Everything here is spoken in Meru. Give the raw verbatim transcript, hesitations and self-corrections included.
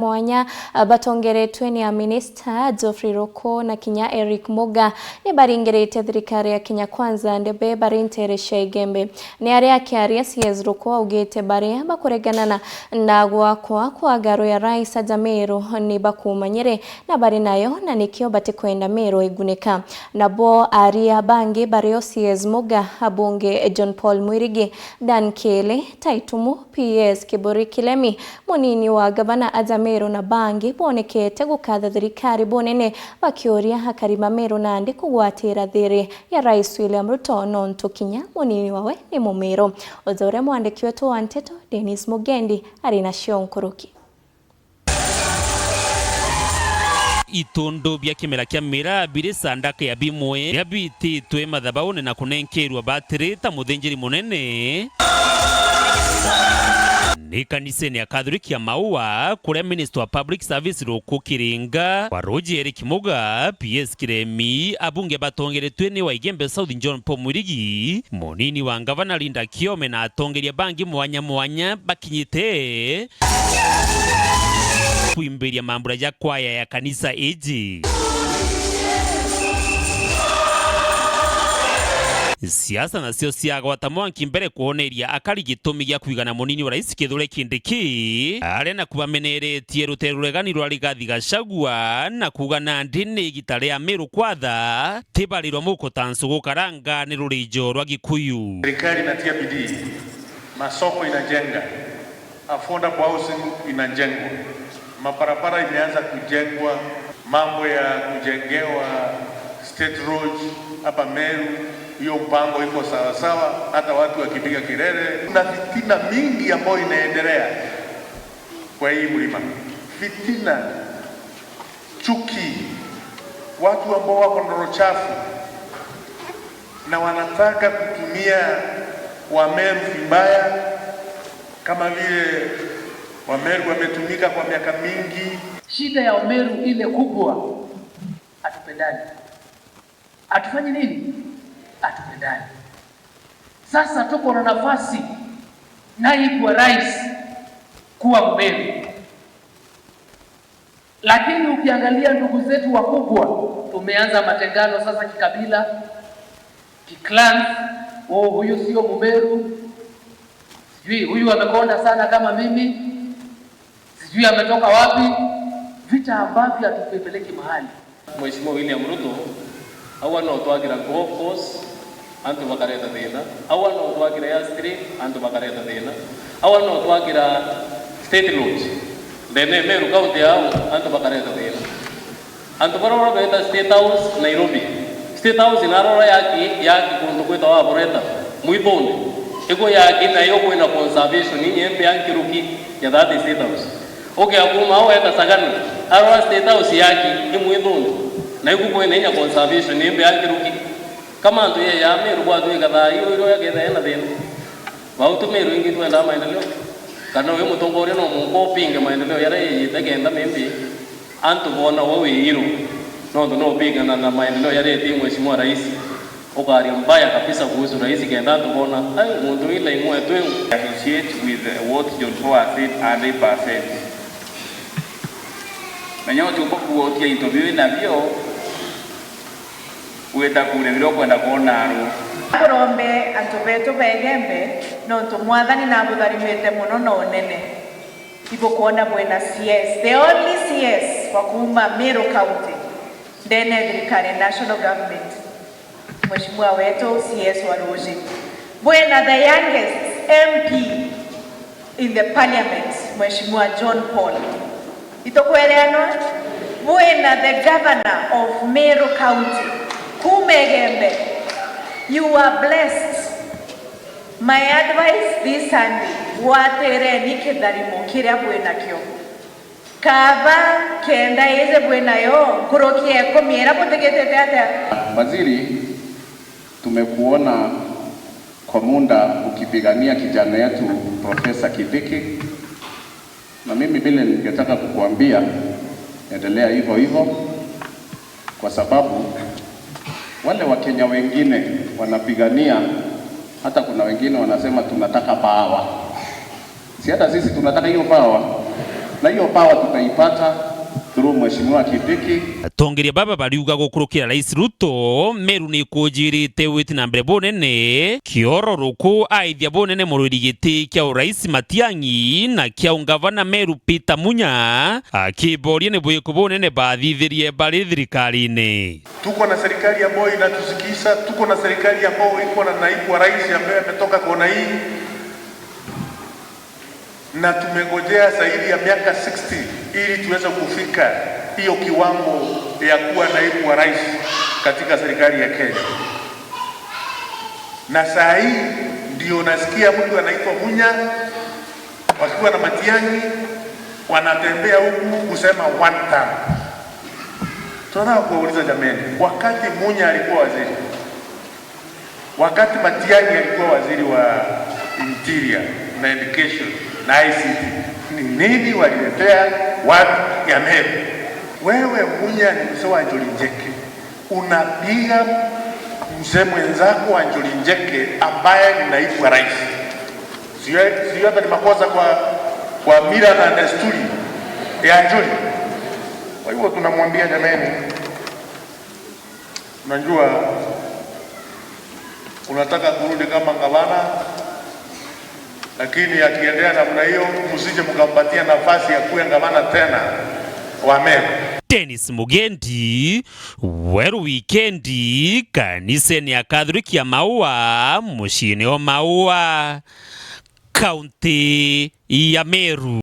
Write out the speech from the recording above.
mwanya, a, batongeretwe ni a minista Geoffrey Ruku na kinya Eric Muga, ni baringirite thirikari ya Kenya Kwanza ndebe bari nteere cia Igembe. Ni aria akiaria, C S Ruku augite baria bakuregana na, na gwakwa kwa ngaro ya Rais aja Meru ni bakumanyire na bari nayo, na nikio batikwenda Meru igunika. Nabo aria bangi bario C S Muga, abunge John Paul Mwirigi, Dan Kiili, Taitumu, P S Kiburi Kilemi, munini wa gavana aja Meru na bangi bonekete gukatha thirikari bunene, bakiuria akari ba Meru nandi kugwatira thiri ya Rais William Ruto, nontu kinya munini wawe ni Mumiru. Uja uria mwandiki wetu wa nteto, Dennis Mugendi, ari nacio nkuruki. Itundu bia kimera kia miraa biri sandaka ya bimwe biria biititwe mathabaune na kunenkerwa batiri ta muthinjiri munene ni kanisene ya Kathoriki ya Maua, kuria Minister wa Public Service Ruku Kiringa, wa Ruji Eric Muga, P S Kiremi, abunge batongeretwe ni wa Igembe South John Paul Mwirigi, munini wa ngavana Linda Kiome na atongeria bangi mwanya mwanya bakinyite kwimbiria mambura ja kwaya ya kanisa iji. Siasa nacio ciagwata mwanki mbere kwoneria akari gitumi gia kwigana munini wa rais Kithure Kindiki, aria naku bameneretie rutere ruregani rwa Rigathi Gachagua na kuuga nandi ni igita ria Meru kwatha tibarirwa muko ta nsugu karanga ni rurijo rwa Gikuyu. Serikali inatia bidii, masoko inajenga, affordable housing inajengwa, mabarabara imeanza kujengwa, mambo ya kujengewa State Road hapa Meru, hiyo mpango iko sawa sawa, hata watu wakipiga kelele. Kuna fitina mingi ambayo inaendelea kwa hii mlima, fitina, chuki, watu ambao wako na roho chafu na wanataka kutumia Wameru vibaya, kama vile Wameru wametumika kwa miaka mingi. Shida ya Wameru ile kubwa, hatupendani. Hatufanyi nini? Hatupendani. Sasa tuko na nafasi, naibu wa rais kuwa Mmeru. Lakini ukiangalia ndugu zetu wakubwa, tumeanza matengano sasa kikabila, kiclan. Oh, huyu sio Mmeru, sijui huyu amekonda sana kama mimi, sijui ametoka wapi, vita ambavyo hatupeleki mahali. Mheshimiwa William Ruto, aua no twakira golf course, antu bakareta thina. Aua no twakira airstrip, antu bakareta thina. Aua no twakira State Lodge. Ndene Meru County yao, antu bakareta thina. Antu barora beta State House, Nairobi. State House narora yaki, yaki kuntu kwitwa Waboreta, mwituni. Iku yaki nayo kwina conservation inyembe ya nkiruki ya that State House. Ukia kuma au eta Sagana, arora State House yaki, imwithuni. Na iku kwina inya conservation imbe ya nkiruki. Kama antu ye ya Meru bwatwika thaa iyo iro yaketha ena thina. Bau tu Meru ingi twenda maendeleo. Kana uyu mutongoria no munka upinge maendeleo yaria yeyite kenda mimbi antu bona we wi iru. Nontu no upingana na maendeleo yaria eti Mheshimiwa Rais. Ukaria mbaya kabisa kuhusu rais kenda antu bona, ai, muntu ila imwe twi. Associate with what John Paul has said a hundred percent. Menya utiumba kuotia into biu nabio, wita kure biria ukwenda kwona aru. Akurombe antu betu ba Igembe, nontu Mwathani nabutharimite mono na unene. Ibukwona bwina C S, the only C S wa kuuma Meru County, ndene ya thirikari ya national government. Mheshimiwa wetu C S wa Ruji. Bwina the youngest M P in the parliament, Mheshimiwa John Paul. Itukwereanwa? Bwina the governor of Meru County, kuuma Igembe. You are blessed. My advice this Sunday, gwatireni kitharimo kiria bwinakio. Kaba kenda ije bwinayo nkuruki ya ikumi iria butigitite atia? Waziri, tumekuona kwa muda ukipigania kijana yetu Profesa Kindiki, na mimi vile ningetaka kukuambia, endelea hivyo hivyo, kwa sababu wale Wakenya wengine wanapigania, hata kuna wengine wanasema, "Tunataka power." Si hata sisi tunataka hiyo power? Na hiyo power tutaipata through Mheshimiwa Kindiki. Atongeria baba bariuga gukurukira Rais Ruto, Meru ni ikujirite witi na mbere bunene, kioro ruku aithia bunene murwiri giti kia urais Matiang'i na kia ungavana Meru Peter Munya, akiboria ni bwiku bunene bathithirie bari thirikarine. Tuko na serikali ambayo inatusikiza, tuko na serikali ambayo iko na naibu wa rais ambaye ametoka kona hii, na tumengojea zaidi ya miaka sixty ili tuweze kufika hiyo kiwango ya kuwa naibu wa rais katika serikali ya Kenya. Na saa hii ndio nasikia mtu anaitwa Munya wakiwa na Matiang'i wanatembea huku kusema one term. Tunataka kuwauliza jameni, wakati Munya alikuwa waziri, wakati Matiang'i alikuwa waziri wa Interior na Education na I C T, ni nini waliletea watu ya Meru? Wewe Munya ni mzee wa Njuri Njeke, unapiga mzee mwenzako wa Njuri Njeke ambaye ni naibu wa rais. Sio, sio hata ni makosa kwa, kwa mila na desturi ya Njuri. Kwa hivyo tunamwambia jameni, unajua unataka kurudi kama gavana, lakini akiendelea namna hiyo, msije mkampatia nafasi ya kuwa gavana tena wa Meru. Dennis Mugendi, Weru Wikendi, kanisene ya Catholic ya Maua, muciine o Maua, kaunti ya Meru.